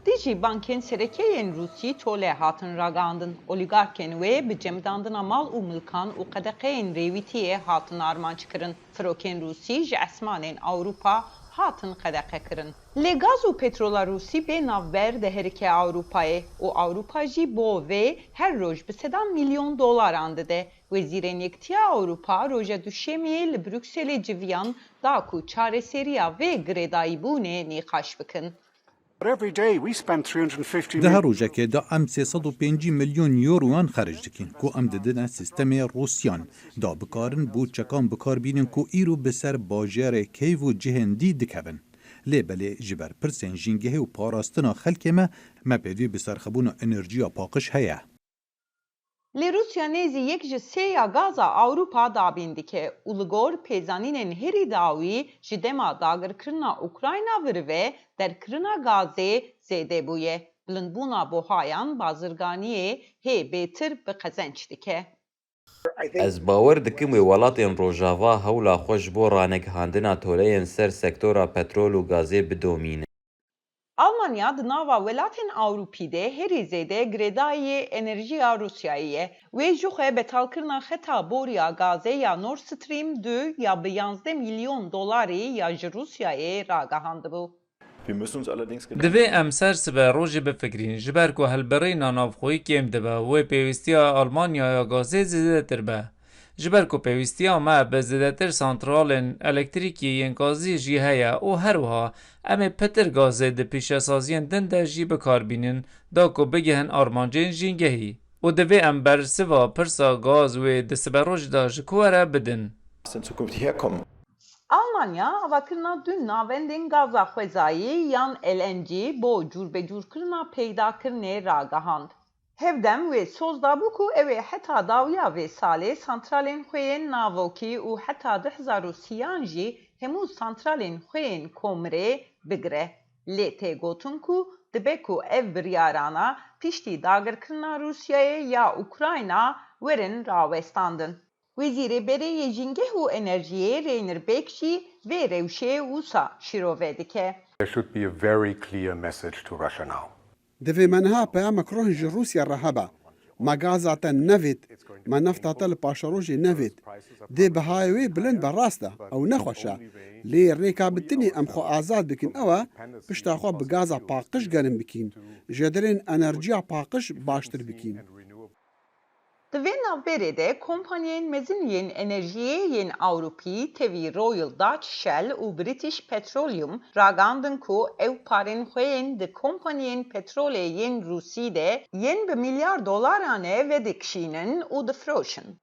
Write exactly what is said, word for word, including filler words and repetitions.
Dijî bankên sereke yên Rûsî tole hatin ragihandin. Olîgarkên wê bi cemidandina mal û milkan û qedeqeyên rêwîtiyê hatin armanc kirin. Firokên Rûsî ji esmanên Ewropa hatin qedexe kirin. Lê gaz û petrola Rûsî bê navber diherike Ewropayê û Ewropa jî bo vê her roj bi sedan milyon dolaran dide. Wezîrên Yekitiya Ewropa roja Duşemiyê li Brukselê civiyan da ku çareseriya vê girêdayîbûnê nîqaş bikin. But every day we spend three hundred and fifty Di her million rojekê de em sê sed û pêncî milyon euroyan xerc dikin ku em didine sîstemê Rûsyan da bikarin bo çekan bikar bînin ku îro bi ser bajarê Keyv û cihên dî dikevin. Lê belê ji ber pirsên jîngehê û parastina xelkê me, me pêdivî bi serxebûna enerjiya paqij heye. Lê Rûsya nêzî yek ji sê ya gaza Ewropa dabîn dike û li gor pêzanînên herî dawî ji dema dagirkirina Ukrayna vir ve derkirina gazê zêde bûye. Bilindbûna buhayan bazirganiyê hê bêtir bi qezenc dike. Ez bawer dikim wê welatên Rojava hewla xwe ji bo ranegihandina toleyên ser sektora petrol û gazê bidomîne. Almanya di nava welatên Ewropî de herî zêde girêdayî yê enerjiya Rûsyayê ye. Wê jixwe betalkirina xeta boriya gazê ya Nord Stream du ya bi yanzdeh milyon dolarî ya ji Rûsyayê ragihandibû. Wir müssen uns allerdings Gedanken Divê em ser sibe rojê bifikirîn, ji ber ku hilbirîna navxweyî kêm dibe, wê pêwîstiya Almanyaya gazê zêdetir be. Ji ber ku pêwîstiya me bi zêdetir santralên elektrîkî yên gazî jî heye û her wiha em ê pitir gazê di pîşesaziyên din de jî bi kar bînin, da ku bigihin armancên jîngehî. Û divê em bersiva pirsa gaz wê di siberojê de ji ku were bidin. Aus denn zukünftig herkommen? Almanya avakirina du navendên gaza xwezayî yan L N G bo cûrbecûrkirina peydakirinê ragihand. Hevdem wê soz dabû ku ew ê heta dawiya vê salê santralên xwe yên navokî û heta du hezar û sîyan jî hemû santralên xwe yên komirê bigire. Lê tê gotin ku dibe ku ev biryarana piştî dagirkirina Rûsyayê ya Ukrayna werin rawestandin. Wezîrê Berê yê Jîngeh û Enerjiyê Reiner Bek jî vê rewşê wisa şîrove dike. There should be a very clear message to Russia now. Divê me niha peyamek rohin ji Rûsya re hebe. Me gaza te nevêt, me nefta te li paşerojê nevêt. Dê bihayê wê bilind be, rast e, ew ne xweş e. Lê rêka bi tinê em xwe azad bikin ew e, pişta xwe bi gaza paqij germ bikîn. Jêderên enerjiya paqij baştir bikîn. Di vê navberê de kompaniyên mezin yên enerjiyê yên Ewropî tevî Royal Dutch Shell û British Petroleum ragandin ku ew parên xwe yên di kompaniyên petrolê yên Rûsî de yên bi milyar dolaran e vedikişînin û difroşin.